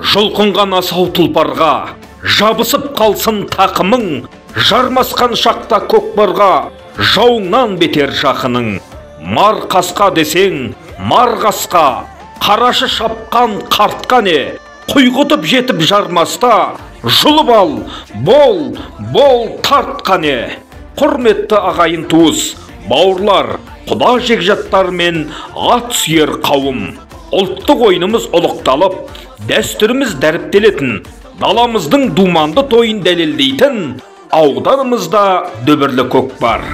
Жұлқынған асау тұлпарға, жабысып қалсын тақымың, жармасқан шақта көкпарға, жауыңнан бетер жақының. Мар қасқа десең, мар қасқа, қарашы шапқан қартқа не, құйғытып жетіп жармаста, жұлып ал, бол, бол тарт қане. Құрметті ағайын туыс, бауырлар, құда жекжаттар мен ат сүйер қауым. Ұлттық ойынымыз ұлықталып, дәстүріміз дәріптелетін, даламыздың думанды тойын дәлелдейтін ауданымызда дүбірлі көкпар.